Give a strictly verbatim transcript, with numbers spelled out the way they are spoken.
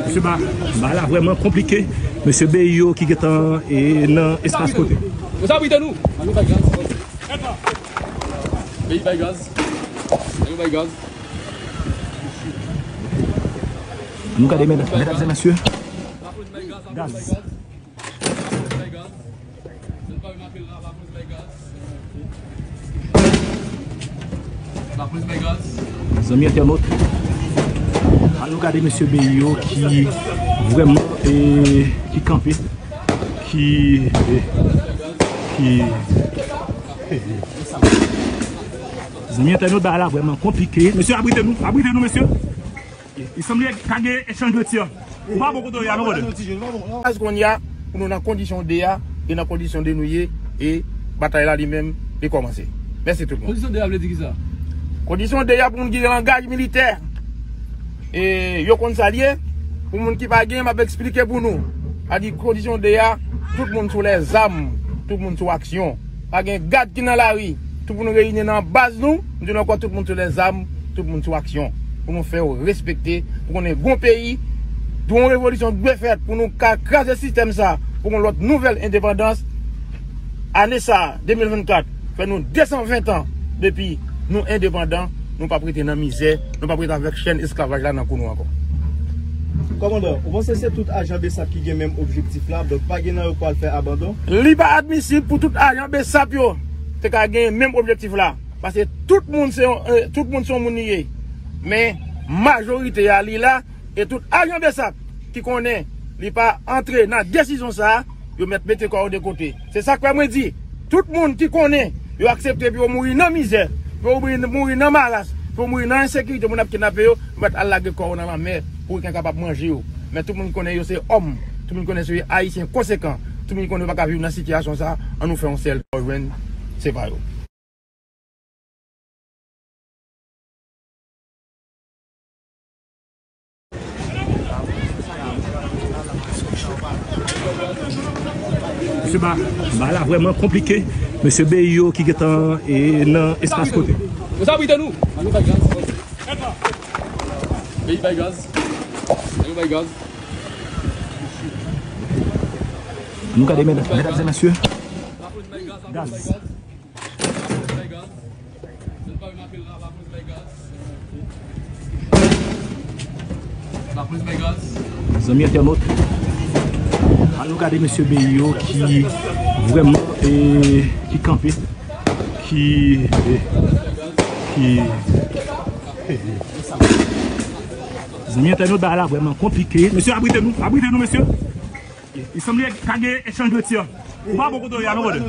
Mesye, ba, ba la vrèman konplike. Mesye Beyo ki gentan e nan espas kote. Yo sa abrite nou. Peyi bay gaz. Peyi bay gaz. Nou gade, medam, medam e mesye. Gaz. Zanmi entènot, ann nou gade mesye Beyo ki vrèman, e, ki kanpe, ki, e, ki, zanmi entènot, bagay la vrèman konplike. Mesye, abrite nou, abrite nou, mesye. Li sanble ka gen echanj de tir. Ou pa bon kote w ye a non, brother. Kounye a, pou nou nan kondisyon de a, e nan kondisyon de nou ye, e batay la li menm, li kòmanse. Mèsi tout moun. Kondisyon de a vle di kisa? Kondisyon de a pou moun ki gen langaj militè. E yo konn sa l ye. Pou moun ki pa gen, m ap eksplike pou nou. A di kondisyon de a, tout moun sou lèzam, tout moun sou aksyon. Pa gen gad ki nan lari. Tout moun reyini nan baz nou. M di nou ankò, tout moun sou lèzam, tout moun sou aksyon. Pou nou fè yo respekte, pou konnen gon peyi, gon revolisyon k dwe fèt, pou nou ka kraze sistèm sa, pou gon lòt nouvèl endepandans. Ane sa, de mil vennkat, fè nou de san ven tan depi nou endepandan, nou p ap rete nan mizè, nou p ap rete avèk chèn esklavaj la nan kou nou ankò. Kòmandan, ou panse se tout ajan BSAP ki gen menm objektif la, donk pa gen nan yo k pral fè abandon? Li pa admisib pou tout ajan BSAP yo te ka gen menm objektif la. Paske tout moun se yon, eh, tout moun se yon moun li ye. Men majorite a li la, e tout ajan BSAP ki konnen li pa antre nan desizyon sa a, yo mèt mete kò yo de kote. Se sa k fè mwen di, tout moun ki konnen yo aksepte pou yo mouri nan mizè, pou yo mouri, mouri nan maras, pou yo mouri nan ensekirite, moun ap kidnape yo, yo mèt al lage kò yo nan lanmè pou reken kapab manje yo. Men tout moun konnen yo se òm, tout moun konnen se Ayisyen konsekan, tout moun konnen yo pa ka viv nan sitiyasyon sa a, ann nou fè yon sèl kò jwenn, se pa yo. Mesye, ba, ba la vrèman konplike. Mesye Beyo ki gentan e nan espas kote. Yo sa abrite nou. Peyi bay gaz. Peyi bay gaz. Nou gade, medam, medam e mesye. Gaz. Zanmi entènot, ann nou gade mesye Beyo ki vrèman, e, ki kanpe, ki, e, ki, zanmi entènot, bagay la vrèman konplike. Mesye, abrite nou, abrite nou, mesye. Li sanble ka gen echanj de tir. Ou pa bon kote w ye a non, brother.